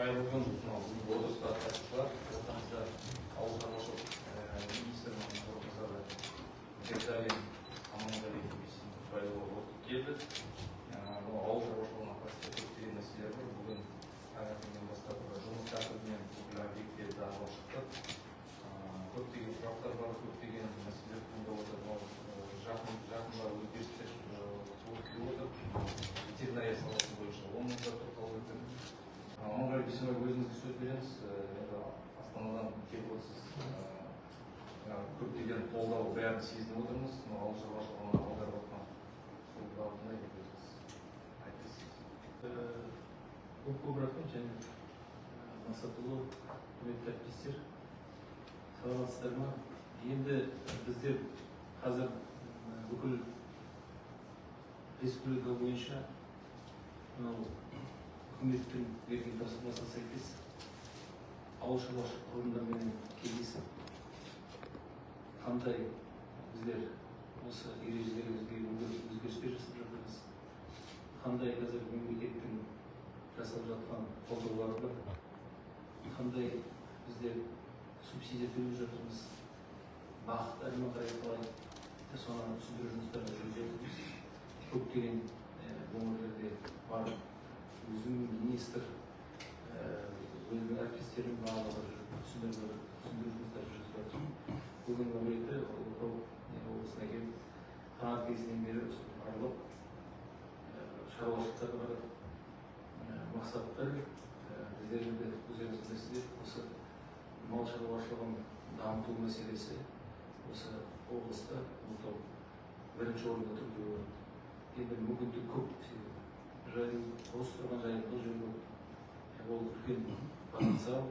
Қайырлы күн, мынау бүгінгі отырысқа қатысушылар, ортамызда ауыл шаруашылық министрінің орынбасары Бекдалин Аманғали Бейсенбайұлы келді. Бұл ауыл шаруашылығына қатысты көптеген мәселелер бар. Бүгін таңертеңнен бастап жұмыс тәртібімен бүкіл объекттерді аралап шықтық. Көптеген сұрақтар бар, көптеген мәселелер туындап отыр. Мынау жақында өзгерістер болып келіп отыр. Ветеринария саласы бойынша оны да тоқталып өттік. Аманғали Бейсенбай, өзіңізге сөз береміз. Енді Астанадан келіп отырсыз. Көптеген қолдау бәрін сезініп отырмыз. Мынау ауыл шаруашылығына аударып жатқан сол бағытында енді өзіңіз айтасыз. Көп көп рахмет, және Мақсатұлы, құрметті әріптестер, саламатсыздар ма? Енді біздер қазір бүкіл республика бойынша мынау үкіметтің берген тапсырмасына сәйкес ауыл шаруашылық құрылымдарымен кездесіп, қандай біздер осы ережелерімізге өзгерістер жасап жатырмыз, қандай қазір мемлекеттің жасалып жатқан қолдаулары бар, қандай біздер субсидия төлеп жатырмыз, бағыт әрмен қарай қалай, соны түсіндіру жұмыстарын жүргізіп жатырмыз. Көптеген өңірлерде барып, өзім министр, өзімнің әріптестерім барлығы жүріп түсіндіру жұмыстарын жүргізіп жатыр. Бүгін ретте Ұлытау облысына келіп, таңертеңнен бері аралап, шаруашылықтарға барып, мақсат бір, біздер енді өздеріңіз білесіздер, осы мал шаруашылығын дамыту мәселесі осы облыста Ұлытау бірінші орында тұр деуге болады. Енді мүмкіндік көп, себебі жайылым, бос тұрған жайылымдық жер көп. Ол үлкен потенциал.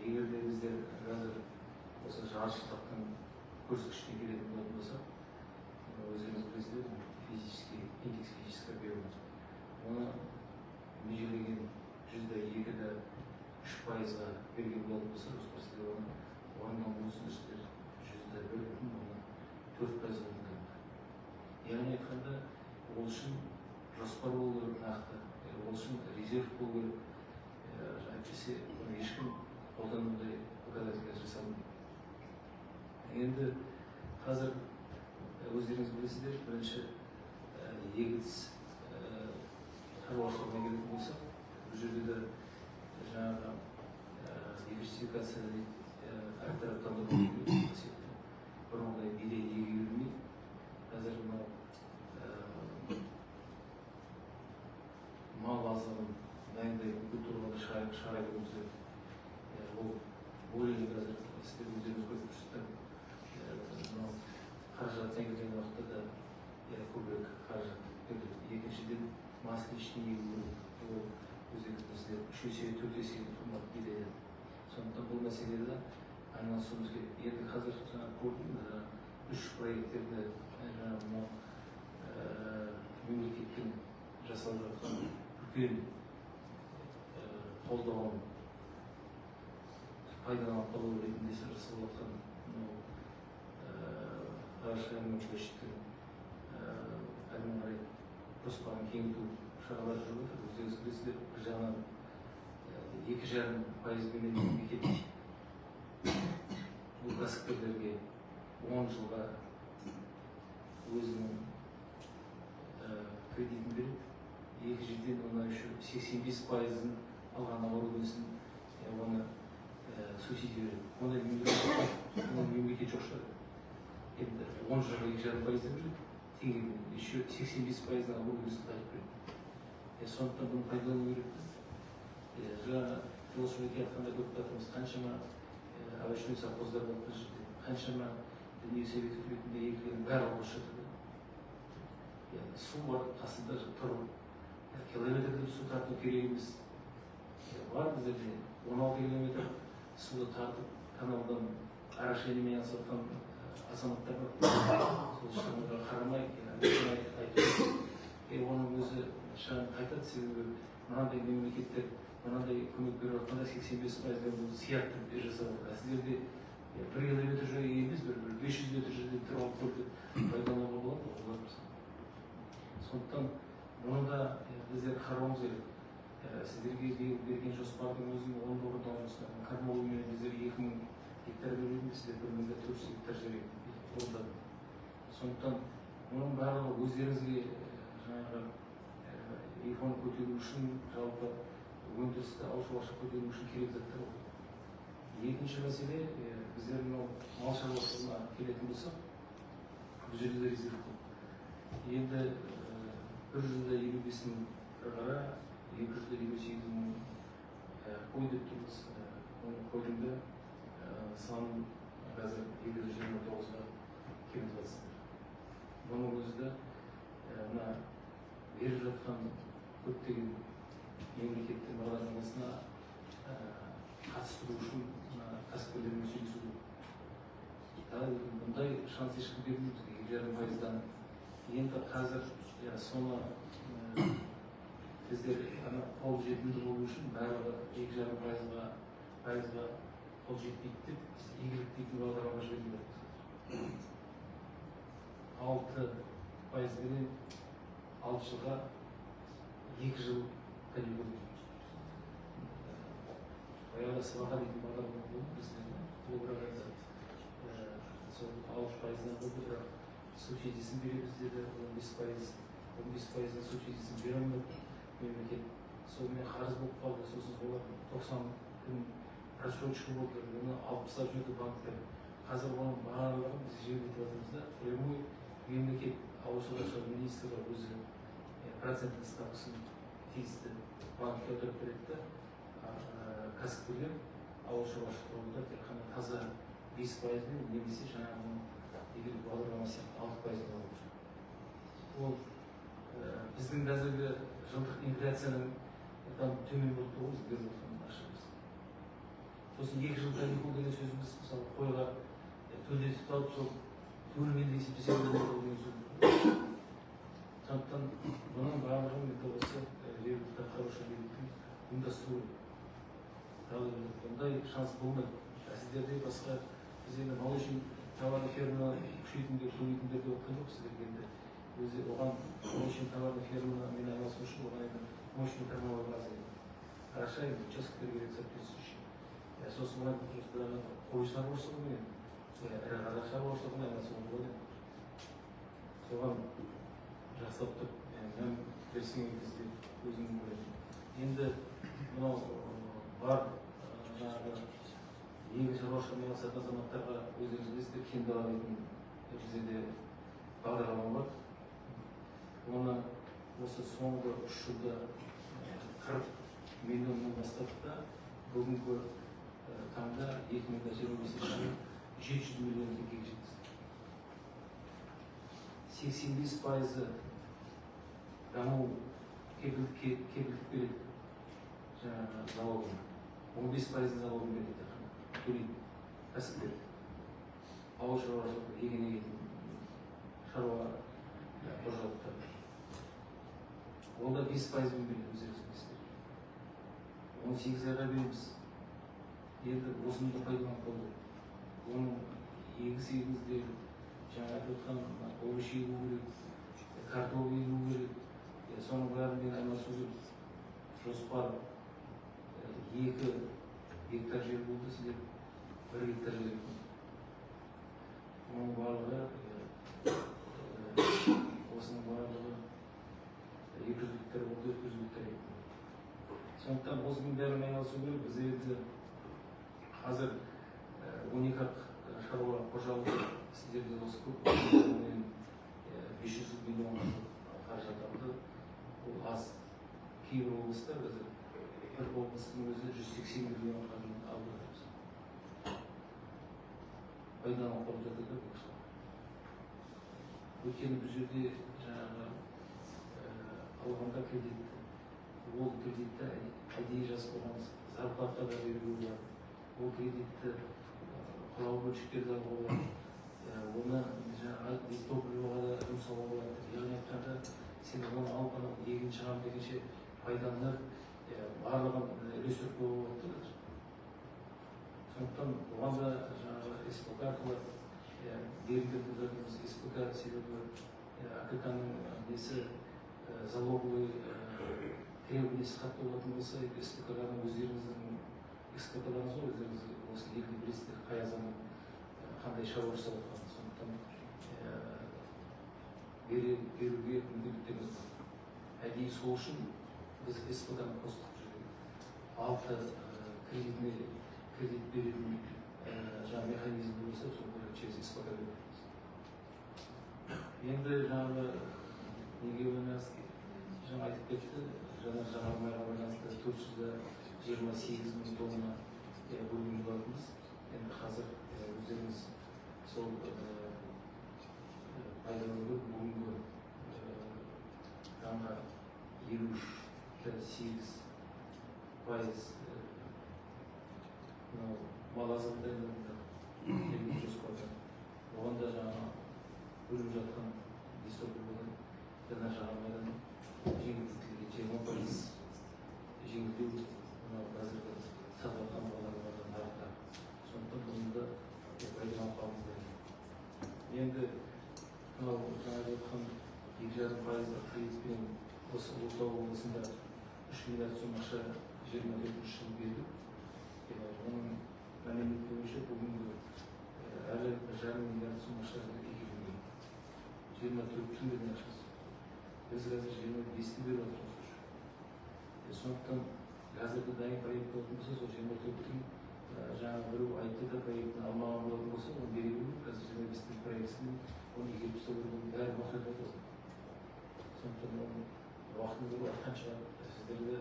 Егер де біздер қазір осы жаршылықтың көрсеткішіне келетін болатын болсақ, өздеріңіз білесіздер, физический индекс физического объема, оны межелеген 102,3%-ға берген болатын болса, жоспар сіздер оны орындалуын сіздер 101,4%-ға орындалды. Яғни айтқанда, ол үшін жоспар болу керек нақты, ол үшін резерв болу керек. Әйтпесе оны ешкім қолдан мұндай показатель жасалмайды. Енді қазір өздеріңіз білесіздер, бірінші егіс шаруашылығына келетін болсақ, бұл жерде де жаңағы диверсификация дейді, әртараптандыру керек. Бұрынғыдай бидай еге бермей, қазір мынау мал азығын дайындайтын культураларды шығара беруіміз керек. Ол более қазір сіздер өздеріңіз көріп тұрсыздар, мынау қаражат келген уақытта да көбірек қаражат беріледі. Екіншіден, масличный егу керек. Ол өздеріңіз білесіздер, 3 есе, 4 есе қымбат бидайдан. Сондықтан бұл мәселеде айналысуымыз керек. Енді қазір жаңа көрдім, 3 проекттерді, жаңа мынау мемлекеттің жасалып жатқан үлкен қолдауын пайдаланып қалу ретінде жасалып жатқан мынау ғарыш площадьтің әрмен қарай жоспарын кеңейту шаралары жүріп жатыр. Өздеріңіз білесіздер, бір жағынан 2,5%-бенен мемлекет бұл кәсіпкерлерге 10 жылға өзінің кредитін береді. Екі жерден оны еще 85%-ын алған оборудованиесін, оны субсидия береді. Ондай мемлекет жоқ шығар. Енді 10 жылға 2,5%-дан береді, теңгемен, еще 85%-ын оборудованиесін қайтып береді. Сондықтан бұны пайдалану керек. Жаңа Жолшыбек айтқандай көп жатырмыз, қаншама овощной совхоздар бар бұл жерде, қаншама дүние совет үкіметінде егілген барлығы бос жатыр. Су бар, қасында тұр. Километрлеп су тарту керек емес. Бар біздерде 16 километр суды тартып, каналдан орошениемен айналысып жатқан азаматтар бар. Сол шығынға қарамай, айтып, оның өзі шығын қайтады, себебі мынандай мемлекеттер мынандай көмек беріп жатқанда 85%-бен бұл сияқты жасап отыр. Сіздерде 1 километр жол емес, бір 500 метр жерден тұрып алып көлді пайдалануға болады ғой. Сондықтан мұны да біздер қарауымыз керек. Сіздерге биыл берген жоспар сіздер 1400 гектар жер орындады. Сондықтан оның барлығы өздеріңізге жаңағы ИФО-ны көтеру үшін, жалпы өндірісті, ауыл шаруашылық көтеру үшін керек заттар ғой. Екінші мәселе, біздер мынау мал шаруашылығына келетін болсақ, бұл жерде де резерв көп. Енді 155 мың қара, 258 мың қой деп тұрмыз. Оның қойдың да санын қазір 229-ға кемітіп жатсыздар. Бұның өзі де мына беріп жатқан көптеген мемлекеттің бағдарламасына қатыстыру үшін мына кәсіпкерлермен сөйлесу керек. Бұндай шанс ешкім бермейді бізге, 2,5%-дан. Енді қазір соны біздер ана қол жетімді болу үшін барлығы 2,5%-ға қол жетпейді деп біз игілік дейтін бағдарлама жібердік. 6%-бенен 6 жылға 2 жыл каникул. Баяғыда сыбаға дейтін бағдарлама болды бізде, ол бірақ енді сол 6%-дан болды, бірақ субсидиясын береміз деді, 15%, 15%-ын субсидиясын бере алмады мемлекет. Сонымен қарыз болып қалды, сосын олар 90 күн просрочка болды, оны алып тастап жіберді банктер. Қазір оның барлығын біз жеңілдетіп жатырмыз да, прямой мемлекет ауыл шаруашылығы министрі өзі проценттік ставкасын тиісті банкке аударып береді да, кәсіпкерлер ауыл шаруашылығы тек қана таза 5%-бен немесе жаңағы игілік бағдарламасы сияқты 6%-бен алып отыр. Ол біздің қазіргі жылдық инфляцияның төмен болып тұр ғой, біз беріп жатқан ақшамыз. Сосын 2 жыл каникул деген сөзіміз, мысалы, қойға төлетіп алып, сол төлегенде есептесе болады деген сөз. Сондықтан бұның барлығын енді осы жергілікті атқарушы биліктің ұйымдастыру керек. Бұндай шанс болмайды. Сіздерде басқа, біз енді молочный товарный ферма күшейтіңдер, көбейтіңдер деп жатқан жоқ сіздерге енді. Өзі оған молочный товарный фермамен айналысу үшін оған енді мощный кормовой база керек. Қараша енді участоктер керек соответствующий. Сосын оған қой шаруашылығымен, ірі қара шаруашылығымен айналысуға болады. Соған жақсылап тұрып мән берсең бізде өзің ойлаймын. Енді мынау бар жаңағы егін шаруашылығымен айналысатын азаматтарға өздеріңіз білесіздер, кең дала дейтін бізде де бағдарлама бар. Оны осы соңғы 3 жылда 40 миллионнан бастап та бүгінгі таңда 2025 жылы 700 миллион теңгеге жеткізді. 85%-ы даму кепілдік береді жаңағы залогын, 15%-ын залогын береді тек қана төлейді кәсіпкер. Ауыл шаруашылығы егін егетін шаруа қожалықтар. Ол да 5%-бен береді, өздеріңіз білесіздер. 18 айға береміз. Енді осыны да пайдаланып қалу керек. Оның егіс егіңіздер, жаңа айтып отқан овощ егу керек, картоп егу керек, соның бәрімен айналысу керек. Жоспар 2 гектар жер болды, сіздер 1 гектар жер. Оның барлығы, осының барлығы 200 гектар болды, 400 гектар егу. Сондықтан осының бәрімен айналысу керек. Біз енді қазір 12 шаруа қожалығы сіздерде осы көп, 500 миллион қаражат алды. Ол аз. Кейбір облыста қазір бір облыстың өзі 180 миллион қаржы алып жатырмыз. Пайдаланып қалып жатыр да бұл ақшалар. Өйткені бұл жерде жаңағы алғанда кредитті, ол кредитті әдейі жазып қойған зарплата да беруге болады. Ол кредитті құрал бөлшектерді алуға болады. Оны жаңағы дизтопливоға да жұмсауға болады. Яғни айтқанда, сен оны алып анау егін шығамын дегенше пайдаланып, барлығын үлестіріп қоюға болады да қазір. Сондықтан оған да жаңағы СПК арқылы берілді деп жатырмыз. СПК себебі АКК-ның несі залоговый требованиесі қатты болатын болса, СПК-ның өздеріңіздің СПК-ларыңыз ғой, өздеріңіз осы елде білесіздер, қай азамат қандай шаруа жасап жатқанын. Сондықтан беруге мүмкіндіктеріміз бар. Әдейі сол үшін біз СПК-ны қостық бұл жерге. 6 кредитіне кредит беретін жаңа механизм болса, сол через СПК береміз. Енді жаңағы неге байланысты жаңа айтып кетті, жаңа жанармайға байланысты 428 мың тонна бөлінген болатынбыз. Енді қазір өздеріңіз сол пайдалануды бүгінгі таңға 53,8% мынау мал азығын дайындадық жоспарда. Оған да жаңа бөліп жатқан дистопиядан жанар жағармайдан жеңілдетілген 20% жеңілдеу мынау қазіргі сатып жатқан бағдарламадан нарықта. Сондықтан бұны да пайдаланып қалуымыз керек. Енді мынау жаңа айтып отқан 2,5% кредитпен осы Ұлытау облысында 3 миллиард сом ақша 24 жылы бердік. Оның мәлімет бойынша бүгінгі әлі 1,5 миллиард сом ақша игерілген. 24-тің берген ақшасы. Біз қазір 25-ті беріп жатырмыз уже. Сондықтан қазіргі дайын проект болатын болса, сол 24-тің жаңа біреу айтты да проектін алмаған болатын болса, оны бере беру. Қазір 25-тің проектісін оны игеріп тастау керек, оның бәрі уақыт өтіп жатыр. Сондықтан оның уақытын көру айтқан шығар. Сіздерді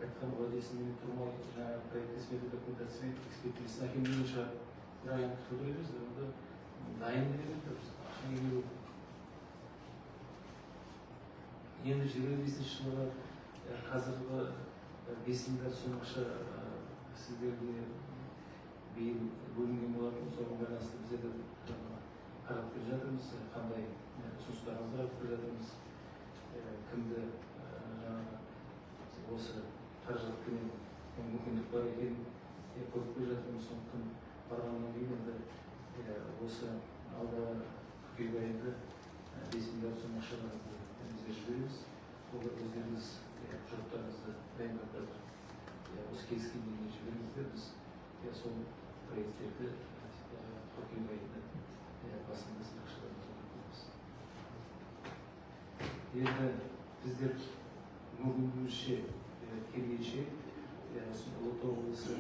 айтқан уәдесімен тұрмай, жаңағы проектті смета документациямен экспертизасын әкелмеген шығар. Бірақ енді күтіп отыра беріңіздер, онда дайын береді, ақшаны игеру. Енді 25 жылғы қазіргі 5 миллиард сом ақша сіздерге биыл бөлінген болатын. Соған байланысты біздер де қарап келе жатырмыз, қандай ұсыныстарыңызды қарап келе жатырмыз, кімді жаңағы осы қаражатпенен мүмкіндік бар екенін көріп келе жатырмыз. Сондықтан барғаннан кейін енді осы алдағы қыркүйек айында 5 миллиард сом ақшаларды біздер жібереміз. Олар өздеріңіз құжаттарыңызды дайындап қазір осы келіскен дейін жіберіңіздер. Біз сол проекттерді қыркүйек айында басында сіз ақшаларымызды көреміз. Енді біздер мүмкіндігімізше келгенше осы Ұлытау облысы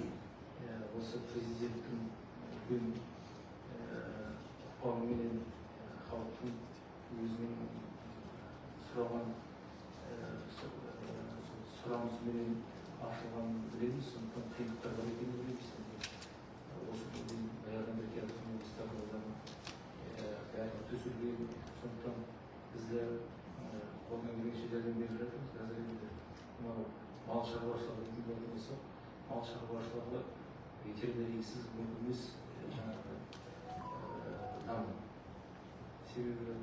осы президенттің үлкен ықпалыменен халықтың өзінің сұраған сұранысыменен ашылғанын білеміз. Сондықтан қиындықтар бар екенін білеміз. Осы дейін баяғыдан бері келе жатқан облыстардың бәрі төселген. Сондықтан біздер қолдан келгенше жәрдем беріп жатырмыз. Қазір енді мынау мал шаруашылығы дейтін болатын болсақ, мал шаруашылығы ветеринариясыз мүмкін емес жаңағы даму. Себебі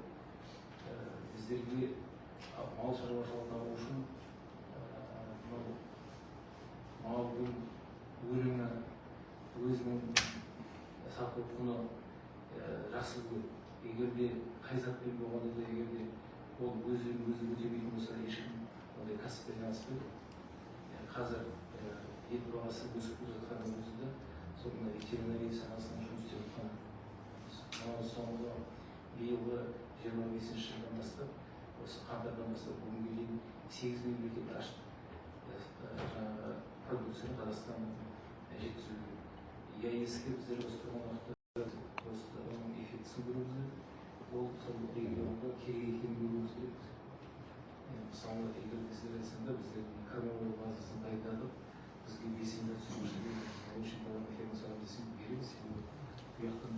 біздерге мал шаруашылығы даму үшін мынау малдың өнімі өзінің сату құны жақсы болу. Егер де қай затпен болғанда да, егер де ол өзін өзі өтемейтін болса, ешкім ондай кәсіппен айналыспайды. Қазір ет бағасы өсіп келе жатқанның өзінде сол мына ветеринария саласында жұмыс істеп жатқан. Соңғы биылғы 25 жылдан бастап, осы қаңтардан бастап бүгінге дейін 8 мемлекет ашты жаңағы продукцияны Қазақстаннан жеткізуге. ЕАЭС-ке біздер осы тұрған уақытта осы оның эффектісін көруіміз керек. Ол сол регионға керек екенін көруіміз керек. Мысалы, егер біздер айтсанда, біздер кормовой базасын дайындадық, бізге 5 миллиард сом ақша берді. Очень товарный ферма саламын десең, береміз. Себебі бұл жақтан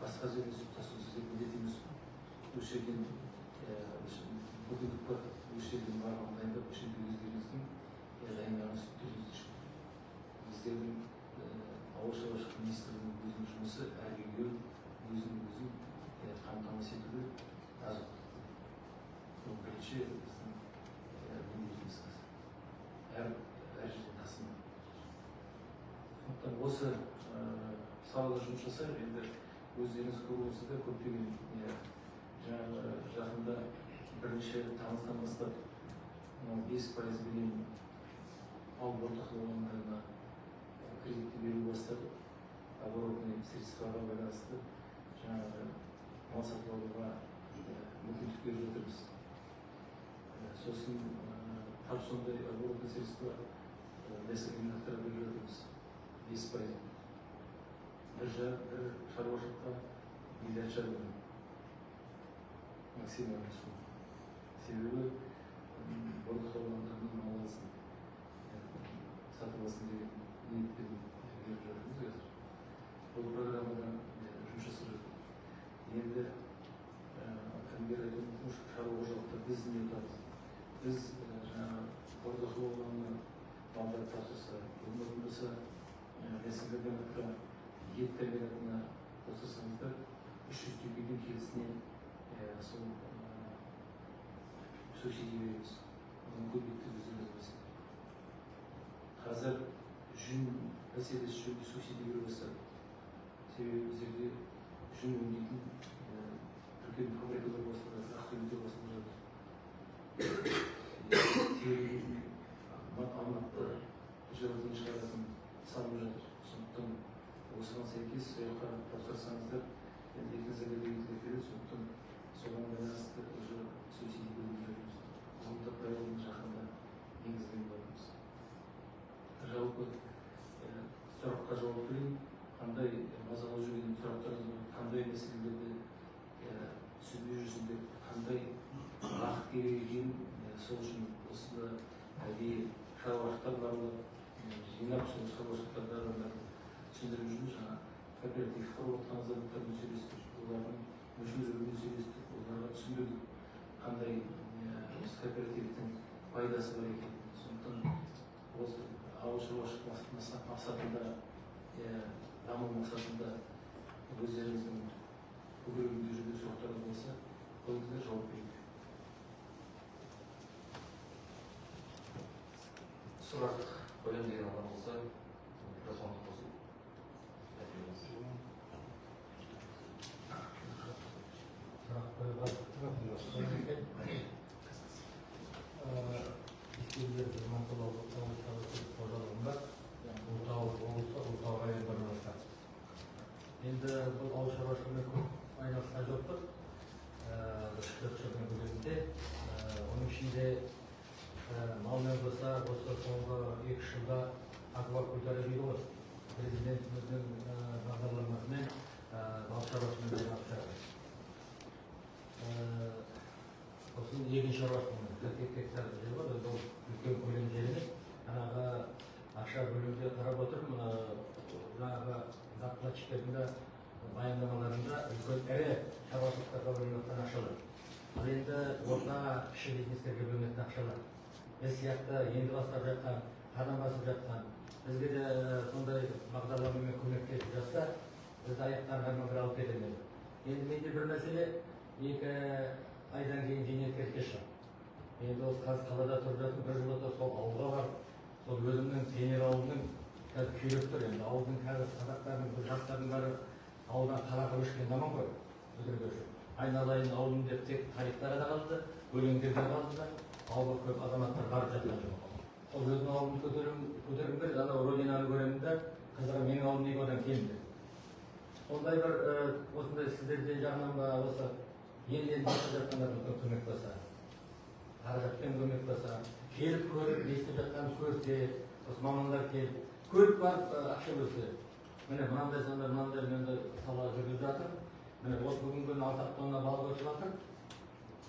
басқа жерден сүт тасу сізге міндет емес. Осы жерден мүмкіндік бар, осы жерден барлығын дайындап, осы жерде өздеріңіздің дайындаған сүттеріңізді ішіп. Біздердің ауыл шаруашылық министрлігінің өзінің жұмысы әр регион өзін өзін қамтамасыз ету керек азық. Ол бірінші біздің міндетіміз қазір. Әр жерден тасымал. Сондықтан осы салада жұмыс жасайық. Енді өздеріңіз көріп отырсыздар, көптеген жаңағы жақында 1 тамыздан бастап 5% бенен мал бордақылағандарына кредитті беру бастады. Оборотный средствоға байланысты жаңағы мал сатып алуға мүмкіндік беріп жатырмыз. Сосын тап сондай оборотный средства мясокомбинаттарға беріп жатырмыз 5%. Бір шаруашылыққа 1,5 миллиард максимальный сумма. Себебі бордақылау алаңдарынан мал алсын, сатып алсын деген ниетпен беріп жатырмыз қазір. Бұл программада жұмыс жасап жатыр. Енді кімдер айтуы мүмкін, шаруа қожалықта біз не ұтамыз? Біз жаңағы бордақылау алаңына малдар тапсырса, болмаса мясокомбинатқа, ет комбинатына тапсырсаңыздар, 300 теңгеден келісіне сол субсидия береміз. Оны көбейтті өздеріңіз. Қазір жүн мәселесі жөнінде субсидия бере бастады. Себебі біздерде жүн өңдейтін үлкен фабрикалар басталып жатыр, Ақтөбеде басталып жатыр. Алматыда желатин шығаратын салып жатыр. Сондықтан осыған сәйкес сол жаққа тапсырсаңыздар, енді екі заготовитель келеді, сондықтан соған байланысты уже субсидия бөліп жатырмыз. Оны да правиланы жақында енгізген болатынбыз. Жалпы сұраққа жауап берейін. Қандай мазалап жүрген сұрақтарыңыз бар, қандай мәселелерді түсінбей жүрсіңдер, қандай бағыт керек екенін, сол үшін осында әдейі шаруашылықтар барлығы жинап, сол шаруашылықтарды адамдарды түсіндіріп жүрміз. Жаңа кооператив құрып жатқан азаматтармен сөйлестік, олардың мүшелерімен сөйлестік, оларға түсіндірдік қандай осы кооперативтің пайдасы бар екенін. Сондықтан осы ауыл шаруашылық мақсатында, даму мақсатында өздеріңіздің көкірегінде жүрген сұрақтарыңыз болса, қойыңыздар, жауап берейік. Сұрақ қоямын деген адам болса, микрофонды қосып айта беріңіз. Сұрақ қоюға Ескендір Жұманқұл ауыл шаруашылық қожалығында Ұлытау облысы, Ұлытау районында орналасқан. Енді бұл ауыл шаруашылығымен көп айналысқан жоқпыз. 3-4 жылдың көлемінде. Оның ішінде малмен қоса осы соңғы 2 жылда аквакультура дейді ғой. Президентіміздің бағдарламасымен балық шаруашылығымен айналысып жатырмыз. Сосын егін шаруашылығымен 42 гектар жер бар, ол үлкен көлем жер емес. Анаға ақша бөлуге қарап отырмын, жаңағы докладчиктердің де баяндамаларында үлкен ірі шаруашылықтарға бөлініп жатқан ақшалар. Ал енді орта кіші бизнестерге бөлінетін ақшалар. Біз сияқты енді бастап жатқан, қадам басып жатқан, бізге де сондай бағдарламамен көмектесіп жатса, бізді аяқтан бір алып кетеміз. Енді менде бір мәселе, 2 айдан кейін зейнеткерлікке шығамын. Енді осы қазір қалада тұрып жатырмын, бір жолата сол ауылға барып, сол өзімнің пионер ауылының қазір күйреп тұр. Енді ауылдың қазір қазақтардың, жастардың бәрі ауылдан қалаға көшкен заман ғой, өтірік өшіп. Айналайын ауылым деп тек тарихтар да қалды, өлеңдер де қалды да, ауылға көп азаматтар барып жатқан жоқ. Сол өзімнің ауылымды көтергім келеді, анау родинаны көремін де, қызығы менің ауылым неге одан кем деп. Сондай бір осындай сіздерден жағынан ба, осы енді енді басып жатқандардың үлкен көмек болса, қаражатпен көмек болса, келіп көріп, не істеп жатқанын көрсе, осы мамандар келіп, көріп барып ақша бөлсе, міне мынандай сондай мынандай мынандай сала жүргізіп жатыр, міне осы бүгінгі күні 6 тонна балық өсіп жатыр,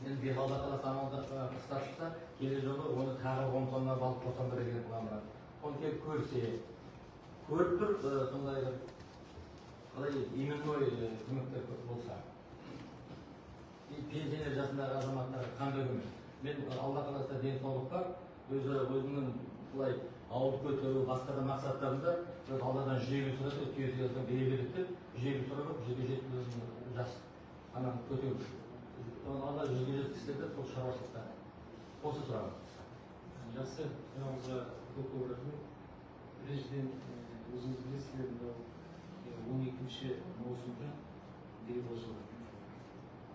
енді биыл Алла қаласа амалда қыста шықса, келер жылы оны тағы 10 тонна балық қосамын деген план бар. Оны келіп көрсе, көріп тұр, сондай бір қалай именной көмектер болса. Пенсионер жасындағы азаматтарға қандай көмек? Мен Алла қаласа денсаулық бар, өзімнің былай ауылды көтеру, басқа да мақсаттарымда өз Алладан 150 сұраса, түйесі келсем бере береді деп, 150 сұрап, 100-ге жетіп өзім жас ананы көтеру үшін. Соны Алла 100-ге жеткізсе сол шаруашылықта. Осы сұрағым. Жақсы, сұрағыңызға көп көп рахмет. Біріншіден, өзіңіз білесіздер, мынау 12 маусымда биылғы жылы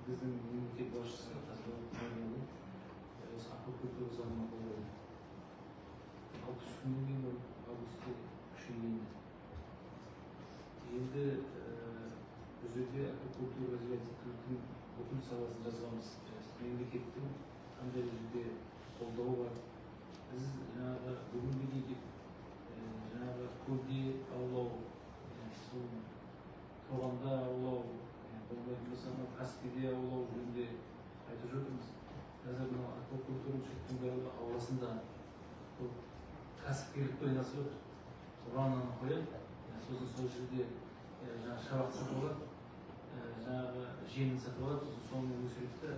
біздің мемлекет басшысы Қасым-Жомарт Кемелұлы осы аквакультура заңына қол қойды. 60 күннен кейін ол августте күшіне енді. Енді жерде аквакультура развивать етудің бүкіл саласын жазғанбыз. Мемлекеттің қандай жерде қолдауы бар. Біз жаңағы бүгінге дейін жаңағы көлде аулау, сол тоғанда аулау, болмайтын болса анау Каспийде аулау жөнінде айтып жатырмыз. Қазір мынау аквакультураның шөптің барлығы ауласында бұл кәсіпкерлікпен айналысып жатыр. Ваннаны қояды, сосын сол жерде жаңағы шабақ сатып алады, жаңағы жемін сатып алады, сосын соны өсіреді де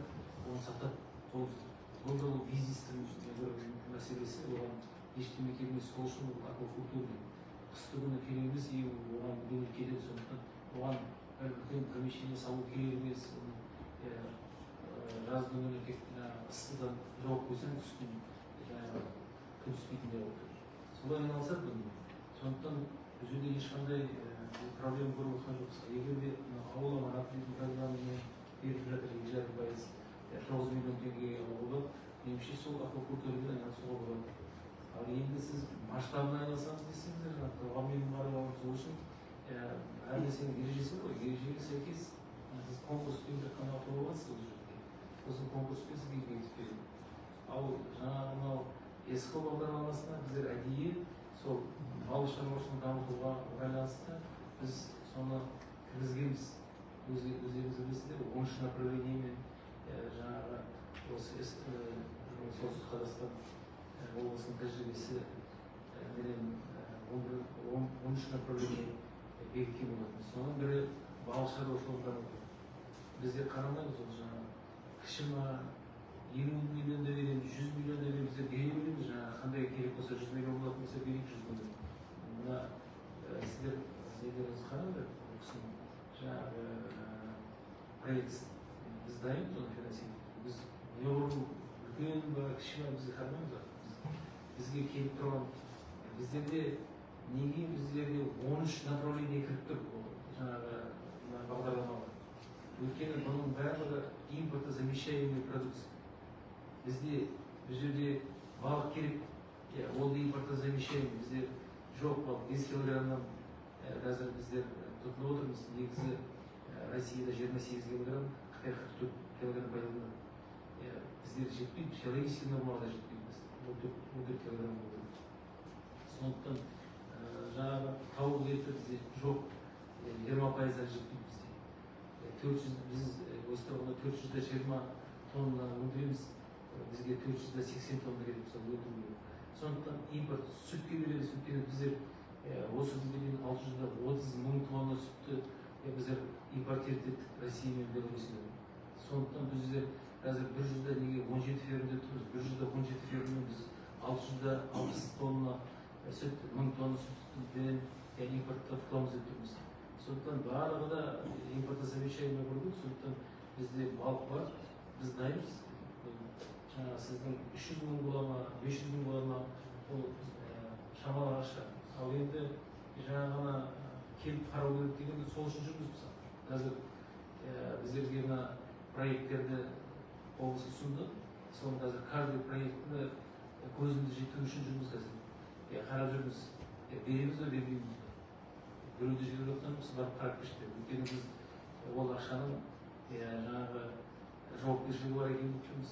оны сатады. Бұл да ол бизнестің бір мәселесі, оған ештеме керек емес. Сол үшін ол аквакультура дейді. Қысты күні керек емес, и оған бөлініп кетеді. Сондықтан оған бір үлкен помещение салу керек емес. Оны жаздың күні тек жаңағы ыстыдан жауып қойсаң, үстін жаңағы күн түспейтіндей қылып. Солай айналысады бұнымен. Сондықтан бұл жерде ешқандай проблема көріп отырған жоқпыз. Егер де ауыл аманаты дейтін программамен беріліп жатыр 2,5%, 9 миллион теңгеге алуға болады. Меніңше, сол аквакультурамен айналысуға болады. Ал енді сіз масштабын айналысамыз десеңіздер, жаңағы тоғанмен барып алып, сол үшін әр нәрсенің ережесі бар ғой. Ережеге сәйкес сіз конкурспен тек қана ұтып аласыз ол жерде. Сосын конкурспен сізге бекітіп береді. Ал жаңағы мынау ЕСҚО бағдарламасына біздер әдейі сол балық шаруашылығын дамытуға байланысты біз соны кіргізгенбіз. Өздеріңіз білесіздер, 13 направлениемен жаңағы осы Солтүстік Қазақстан облысының тәжірибесі менен 13 направление бекіткен болатын. Соның бірі балық шаруашылығын дамыту. Бізде қарамаймыз ол жаңағы кіші ма, 50 миллион да береміз, 100 миллион да береміз, біздер бере береміз. Жаңағы қандай керек болса, 100 миллион болатын болса, берейік 100 миллион. Мына сіздер нелеріңізді қараңдар, ол кісінің жаңағы проектісін. Біз дайынбыз оны финансировать. Біз неғұрлым үлкен ба, кіші ма, біз қарамаймыз. Бізге келіп тұрған, біздерде неге біздерде 13 направление кіріп тұр ол жаңағы мына бағдарламаға? Өйткені бұның барлығы импортозамещаемый продукция. Бізде бұл жерде балық керек, ол да импортозамещаемый. Бізде жоқ балық, 5 килограммнан қазір біздер тұтынып отырмыз. Негізі Россияда 28 килограмм, Қытай 44 килограмм пайдаланады. Біздер жетпейді, физиологический нормаға да жетпейді біз. 14 килограмм болады. Сондықтан жаңағы тауық еті бізде жоқ, 20%-дан жетпейді бізде. 400, біз осы тұрғында 420 тонна өндіреміз, бізге 480 тонна керек мысалы өндіруге. Сондықтан импорт сүтке береміз, өйткені біздер осы күнге дейін 630 мың тонна сүтті біздер импортировать еттік Россия мен Беларусьтен. Сондықтан біздер қазір бір жүзде неге 17 ферма деп тұрмыз, бір жүзде 17 фермамен біз 660 тонна сүт, 1000 тонна сүтпен импорттап тұрамыз деп тұрмыз. Сондықтан барлығы да импортозамещаемый продукт. Сондықтан бізде балық бар, біз дайынбыз. Жаңағы сіздің 300 мың бола ма, 500 мың бола ма, ол шамалы ақша. Ал енді жаңа ғана келіп қарау керек дегенде сол үшін жүрміз мысалы. Қазір біздерге мына проекттерді облыс ұсынды. Соны қазір каждый проектіні көзіміз жету үшін жүрміз қазір. Қарап жүрміз. Береміз бе, бермейміз бе? Біреуді жіберіп жатқан жоқпыз, барып қарап келші деп. Өйткені біз ол ақшаның жаңағы жауапкершілігі бар екенін біліп тұрмыз.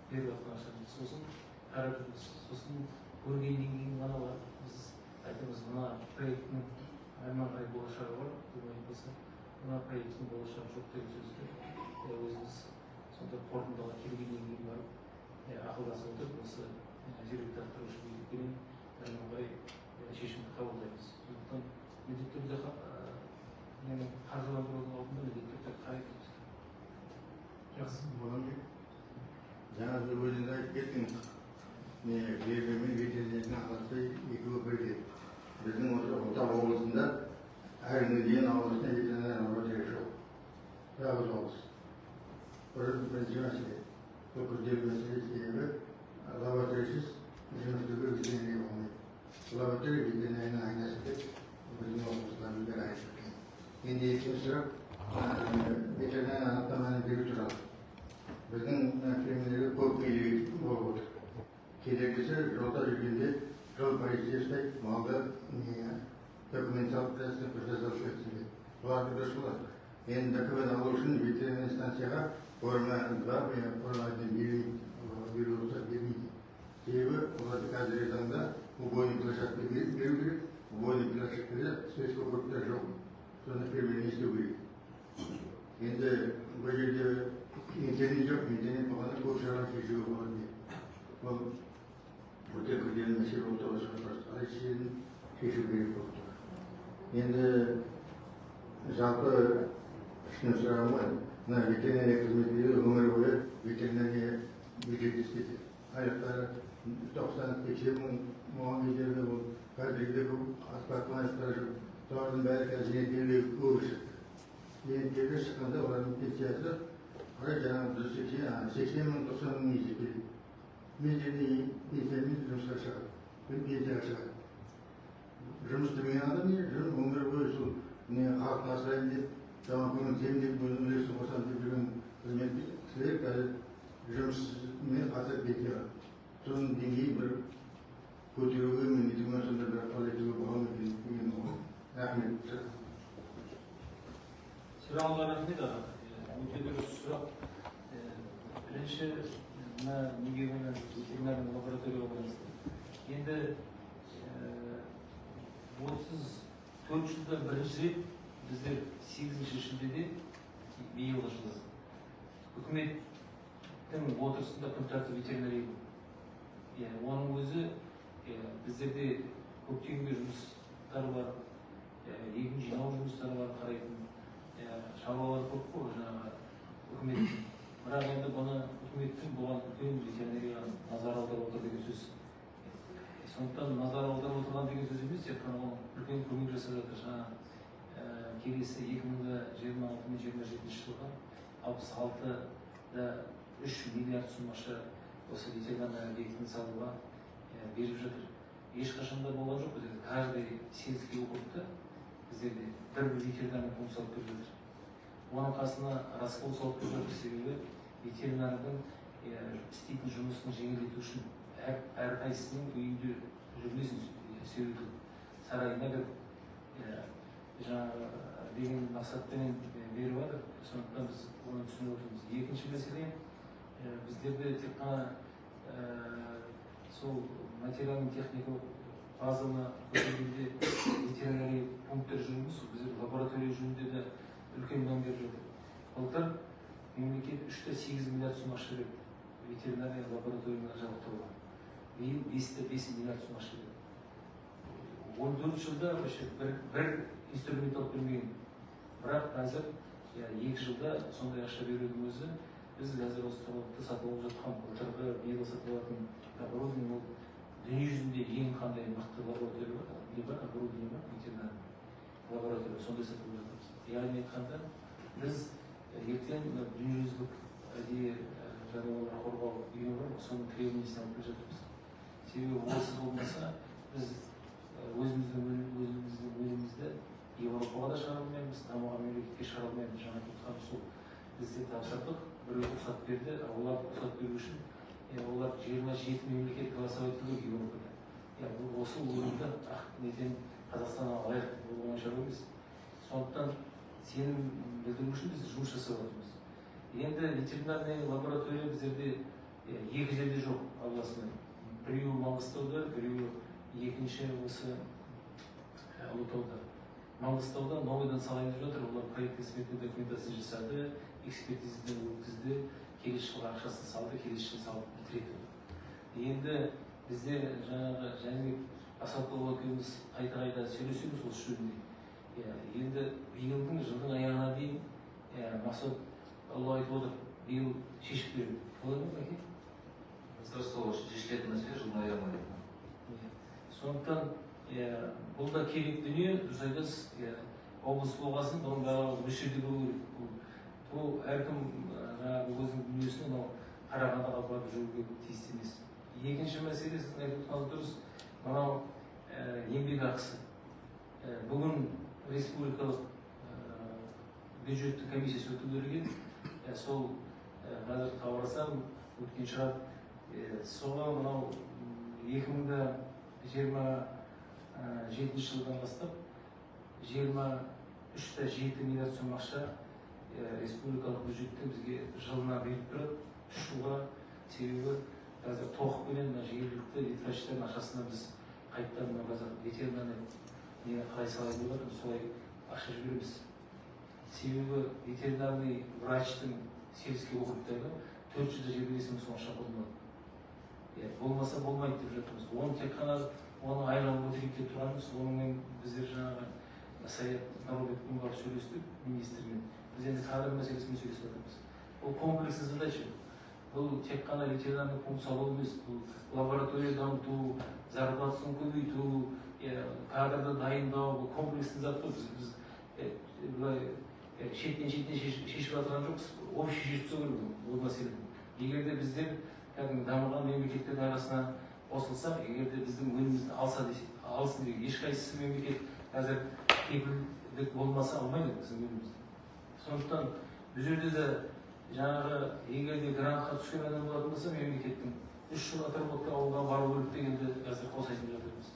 Беріп жатқан ақшаны. Сосын қарап жүрміз. Сосын көргеннен кейін ғана барып біз айтамыз, мына проекттің әрмен қарай болашағы бар, болмайтын болса, мына проекттің болашағы жоқ деген сөзді өзіміз сонда қорытындыға келгеннен кейін барып ақылдасып отырып, осы жергілікті атқарушы билікпенен әрмен қарай шешімді қабылдаймыз. Сондықтан міндетті түрде нені қаржыландырудың алдында міндетті түрде қараймыз. Жақсы. Жаңа сіз өзіңіз айтып кеттіңіз, не фермермен ветеринардің ақысы екеуі бірдей. Біздің осы Ұлытау облысында әлі күнге дейін облыста ветеринар лаборатория жоқ. Жалғыз облыс. Бірінші мәселе. Бұл күрделі мәселе, себебі лабораториясыз жұмыс істеуге ветеринария болмайды. Лаборатория ветеринарияның айнасы деп біздің облыстардың бәрі айтып кеткен. Енді екінші сұрақ, ветеринар анықтаманы беру туралы. Біздің фермерлерге көп кедергі болып отыр. Кедергісі жолда жүргенде жол полиция ұстайды, малды документ салып берсін, құжат салып берсін деп. Бұларды дұрыс болады. Енді документ алу үшін ветеринарный станцияға форма 2, форма 1 бермейді, беру рұқсат бермейді. Себебі оларды қазіргі таңда убойный площадка беру керек, убойный площадкада сельскохозяйство жоқ. Сонда фермер не істеу керек? Енді бұл жерде интернет жоқ, интернет болғанда көп шаруа шешуге болады. Ол өте күрделі мәселе болып тұр, қалай шешетінін шешу керек болып тұр. Енді жалпы шын сұрағым ғой, мына ветеринария қызметкерлері өмір бойы ветеринария бюджетте істейді. Айлықтары 90-80 мың болған кездері ол қазіргіде көп асқарған айлықтары жоқ. Солардың бәрі қазір зейнеткерлер көбі шықты. Зейнеткерлер шыққанда олардың пенсиясы қалай жаңағы 180 мың, 90 мың есептеледі. Мезгілде пенсиямен жұмысқа шығады, пенсияға шығады. Жұмыс істемеген адам не, өмір бойы сол не халықты асыраймын деп, жаман көмектесемін деп, өзім үлесін қосамын деп жүрген қызметкерлер қазір жұмысымен қатар пенсияға. Соның деңгейін бір көтеруге мен нетуге сонда бір ықпал етуге бола ма екен деген ой. Рахмет. Сұрағыңызға рахмет, аға. Өте дұрыс сұрақ. Бірінші мына неге байланысты, ветеринарный лабораторияға байланысты. Енді 34 жылда бірінші рет біздер 8 шілдеде биылғы жылы үкіметтің отырысында күн тәртібі ветеринария болды. Оның өзі біздерде көктемгі жұмыстар бар, егін жинау жұмыстары бар, қарайтын шаруалар көп қой жаңағы үкіметтің. Бірақ енді бұны үкіметтің бұған үлкен ветеринарияға назар аударып отыр деген сөз. Сондықтан назар аударып отырған деген сөз емес, тек қана ол үлкен көмек жасап жатыр. Жаңа келесі 2026 мен 27 жылға 66,3 миллиард сом ақша осы ветеринарный объектіні салуға беріп жатыр. Ешқашан да болған жоқ біздерде. Каждый сельский округта біздерде бір ветеринарный пункт салып беріп жатыр. Оның қасына раскол салып беріп жатыр, себебі ветеринардың істейтін жұмысын жеңілдету үшін әрқайсысының үйінде жүрмесін, сеуді сарайына кіріп жаңағы деген мақсатпенен беріп жатыр. Сондықтан біз оны түсініп отырмыз. Екінші мәселе, біздерде тек қана сол материалдық техникалық базаны көтергенде ветеринария пункттер жөнінде, біздер лаборатория жөнінде де үлкен мән беріп жатыр. Былтыр мемлекет 3,8 миллиард сом ақша берді ветеринария лабораторияны жабдықтауға. Биыл 5,5 миллиард сом ақша берді. 14 жылда вообще бір инструмент алып бермеген. Бірақ қазір 2 жылда сондай ақша берудің өзі, біз қазір осы тұрғылықты сатып алып жатқан, былтырғы биыл сатып алатын оборудование ол дүниежүзінде ең қандай мықты лаборатория бар, не бар, оборудование бар, ветеринарный лаборатория, сондай сатып алып жатырмыз. Яғни айтқанда, біз ертең дүниежүзілік әдейі жануарлар қорғау ұйымы бар, соның требованиесін алып келе жатырмыз. Себебі осы болмаса, біз өзіміздің өнімімізді Еуропаға да шығара алмаймыз, дамыған мемлекетке шығара алмаймыз. Жаңа айтып отырғаным сол. Бізде тапсырдық, біреу рұқсат берді, олар рұқсат беру үшін олар 27 мемлекет голосовать ету керек Еуропада. Бұл осы өнімді неден Қазақстанға алайық, бұл оңай шаруа емес. Сондықтан сенім білдіру үшін біз жұмыс жасап жатырмыз. Енді ветеринарный лаборатория біздерде 2 жерде жоқ областной. Біреуі Маңғыстауда, біреуі екінші осы Ұлытауда. Маңғыстауда новыйдан салайын деп жатыр, олар проектный сметный документациясын жасады, экспертизадан өткізді, келесі жылға ақшасын салды, келесі жылы салып бітіреді. Енді бізде жаңағы Жәнібек Асатұлы екеуміз қайта-қайта сөйлесеміз осы жөнінде. Енді биылдың жылдың аяғына дейін Мақсат Ұлы айтып отыр, биыл шешіп береді. Солай ма, әке? Сол шешілетін мәселе жылдың аяғына дейін. Сондықтан бұл да керек дүние, дұрыс айтасыз, облыс болғасын бұның барлығы осы жерде болу керек. Бұл әркім жаңағы өзінің дүниесін мынау Қарағандыға барып жүруге тиісті емес. Екінші мәселе, сіздің айтып отырғаныңыз дұрыс, мынау еңбек ақысы. Бүгін республикалық бюджеттік комиссиясы өту керек еді. Сол қазір хабарласам, өткен шығар. Соған мынау 2027 жылдан бастап 23,7 миллиард сом ақша Республикалық бюджеттен бізге жылына беріп тұрады 3 жылға. Себебі қазір тоқпенен мына жергілікті ветврачтардың ақшасына біз қайтадан мына қазір ветеринарный нені қалай салайын деп жатырмыз, солай ақша жібереміз. Себебі ветеринарный врачтың сельский округтағы 425 мың сом ақша қолданады. Болмаса болмайды деп жатырмыз. Оны тек қана оның айлығын көтерейік деп тұрғанымыз, онымен біздер жаңағы Саят Нұрлыбекпен барып сөйлестік министрмен. Біз енді кадр мәселесімен сөйлесіп жатырмыз. Бұл комплексный задача. Бұл тек қана ветеринарный пункт салу емес, бұл лаборатория дамыту, зарплатасын көбейту, кадрды дайындау, бұл комплексный зат қой. Біз былай шетінен шешіп жатқан жоқпыз, общий шешіп тастау керек бұл мәселені. Егер де біздер кәдімгі дамыған мемлекеттердің арасына қосылсақ, егер де біздің өнімімізді алса десе, алсын деген ешқайсысы мемлекет қазір кепілдік болмаса алмайды біздің өнімімізді. Сондықтан бұл жерде де жаңағы егер де грантқа түскен адам болатын болса, мемлекеттің 3 жыл отработка ауылға бару керек дегенді қазір қосайтын жатырмыз.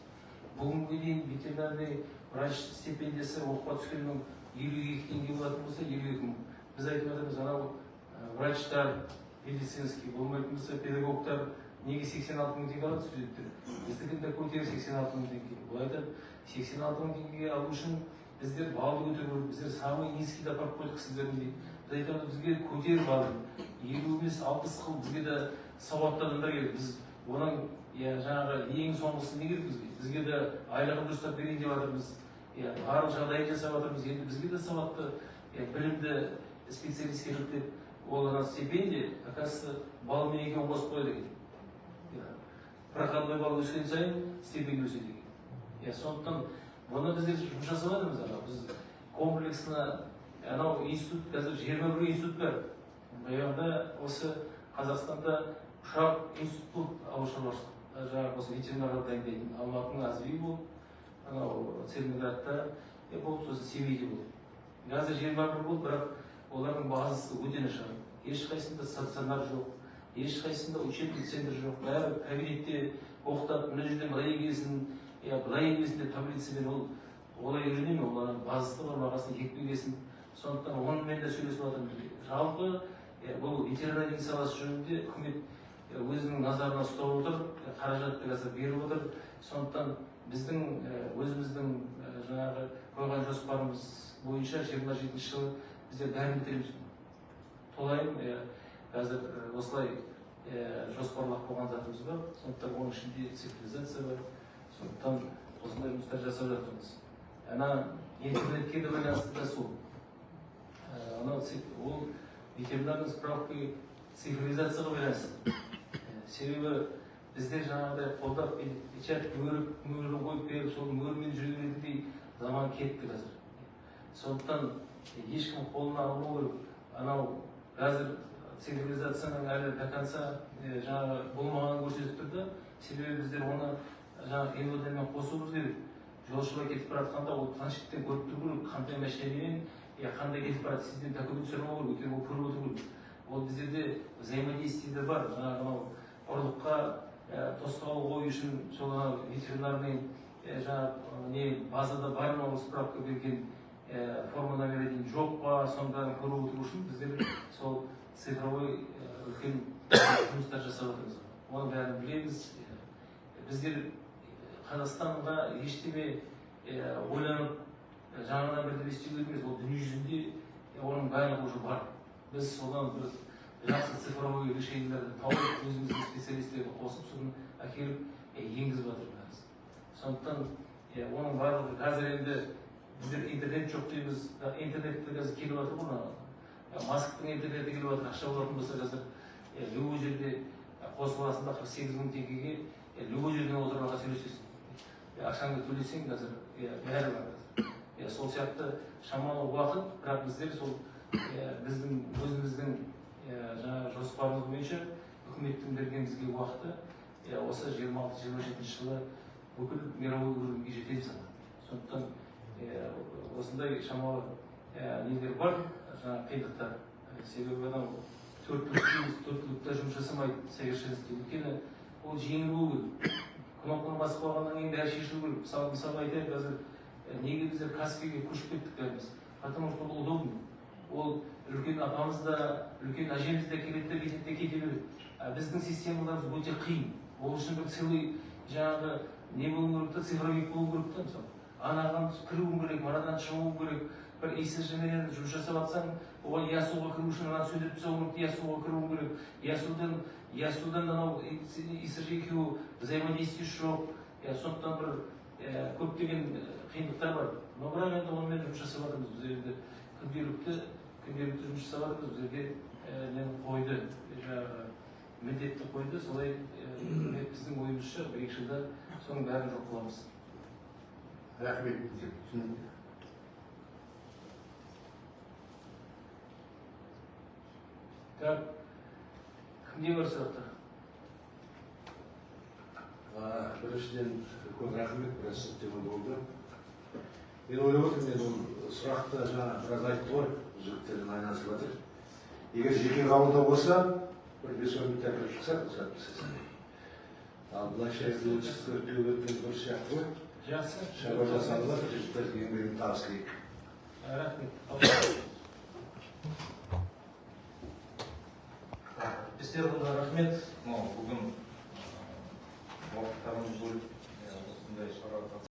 Бүгінге дейін ветеринарный врач стипендиясы оқуға түскеннің 52 теңге болатын болса, 52 мың. Біз айтып жатырмыз, анау врачтар медицинский болмайтын болса, педагогтар неге 86 мың теңге алады студенттер? Біздікін де көтеріп 86 мың теңге. Ол айтады, 86 мың теңгеге алу үшін біздер балды көтеру керек, біздер самый низкийді апарып қойдық сіздердің дейді. Біз айтамыз, бізге көтер балды, 50 емес 60 қыл, бізге де сауатты адамдар керек. Біз оның жаңағы ең соңғысы не керек бізге? Бізге де айлығын дұрыстап берейін деп жатырмыз, барлық жағдайын жасап жатырмыз. Енді бізге де сауатты, білімді специалист керек деп, ол ана стипендия, оказывается, балмен екеуін қосып қояды екен. Проходной балл өскен сайын стипендия өседі екен. Сондықтан бұны біздер жұмыс жасап жатырмыз. Анау біз комплексно анау институт, қазір 21 институт бар. Баяғыда осы Қазақстанда 3 институт болды ауыл шаруашылық, жаңағы осы ветеринарлар дайындайтын. Алматының АЗБИ болды, анау Целиноградта болды, сосын Семейде болды. Қазір 21 болды, бірақ олардың базасы өте нашар. Ешқайсысында стационар жоқ, ешқайсысында учебный центр жоқ. Бәрі кабинетте оқытады, мына жерде былай егесін, былай егесін деп таблицамен. Ол олай үйрене ме? Ол ана базасы бар, бағасын екпегесін. Сондықтан онымен де сөйлесіп жатырмыз. Жалпы бұл ветеринария саласы жөнінде үкімет өзінің назарына ұстап отыр, қаражатты қазір беріп отыр. Сондықтан біздің өзіміздің жаңағы қойған жоспарымыз бойынша 27 жылы біздер бәрін бітіреміз. Толайым қазір осылай жоспарлап қойған затымыз бар. Сондықтан оның ішінде цифровизация бар. Сондықтан осындай жұмыстар жасап жатырмыз. Ана интернетке де байланысты да сол. Анау ол ветеринарный справка цифровизацияға байланысты. Себебі біздер жаңағыдай қолдап печать мөрін қойып беріп, сол мөрмен жүре беретіндей заман кетті қазір. Сондықтан ешкім қолына алмау керек. Анау қазір цифровизацияның әлі до конца жаңағы болмағанын көрсетіп тұр да. Себебі біздер оны жаңағы МВД-мен қосуымыз керек. Жолшылар кетіп бара жатқанда ол планшеттен көріп тұру керек, қандай машинамен қандай кетіп барады, сізден документ сұрамау керек, өйткені ол көріп отыру керек. Ол біздерде взаимодействие бар, жаңағы анау ұрлыққа тосқауыл қою үшін сол анау ветеринарный жаңағы не базада бар ма, ол справка берген форма номер один жоқ па, соның бәрін көріп отыру үшін біздер сол цифровой үлкен жұмыстар жасап жатырмыз. Оның бәрін білеміз. Біздер Қазақстанға ештеме ойланып жаңадан бірдеме істеу керек емес, ол дүние жүзінде оның барлығы уже бар. Біз содан бір жақсы цифровой решениелерді тауып, өзіміздің специалистерді қосып, соны әкеліп енгізіп жатырмыз. Сондықтан оның барлығы қазір енді біздер интернет жоқ дейміз, интернетте қазір келіп жатыр ғой, Масктың интернеті келіп жатыр, ақша болатын болса қазір любой жерде қосыласың да 48 мың теңгеге любой жерден отырып алға сөйлесесің. Ақшаңды төлесең қазір бәрі бар қазір. Сол сияқты шамалы уақыт, бірақ біздер сол біздің өзіміздің жаңағы жоспарымыз бойынша үкіметтің берген бізге уақыты осы 26-27 жылы бүкіл мировой уровеньге жетеміз. Сондықтан осындай шамалы нелер бар, жаңағы қиындықтар. Себебі анау төрт түлікте жұмыс жасамайды совершенстве, өйткені ол жеңіл болу керек. Кнопканы басып қойғаннан кейін бәрі шешілу керек. Мысалы айтайық, қазір неге біздер Каспийге көшіп кеттік бәріміз? Потому что ол удобно. Ол үлкен апамыз да, үлкен әжеміз де келеді де бүйтеді де кете береді. Біздің системаларымыз өте қиын. Ол үшін бір целый жаңағы не болу керек та, цифровик болу керек та, мысалы. Анаған кіруің керек, мынадан шығуың керек. Бір ИСЖ-менен жұмыс жасап жатсаң, оған ЯСУ-ға кіру үшін ананы сөндіріп тастауың керек, ЯСУ-ға кіруің керек. ЯСУ-дан анау ИСЖ екеуі взаимодействие жоқ. Сондықтан бір көптеген қиындықтар бар. Но бірақ енді онымен жұмыс жасап жатырмыз. Біз енді күнделікті жұмыс жасап жатырмыз. Біздерге нені қойды, жаңағы міндетті қойды. Солай біздің ойымызша 1-2 жылда соның бәрін жоқ қыламыз. Рахмет, түсінікті. Так, кімде бар сұрақтар? Біріншіден үлкен рахмет, біраз түсініктеме болды. Мен ойлап отырмын, мен ол сұрақты жаңа біраз айтты ғой, жігіттерден айналысып жатыр. Егер жеке қабылдау болса, бір 5-10 минутта кіріп шықсақ, рұқсат берсеңіз. Ал былайша енді 34 өткен дұрыс сияқты ғой. Жақсы. Шаруа жасалып жатыр, жігіттер еңбегін табыс тілейік. Рахмет. Әріптестер, онда рахмет. Бүгін уақыттарыңызды бөліп осындай шараға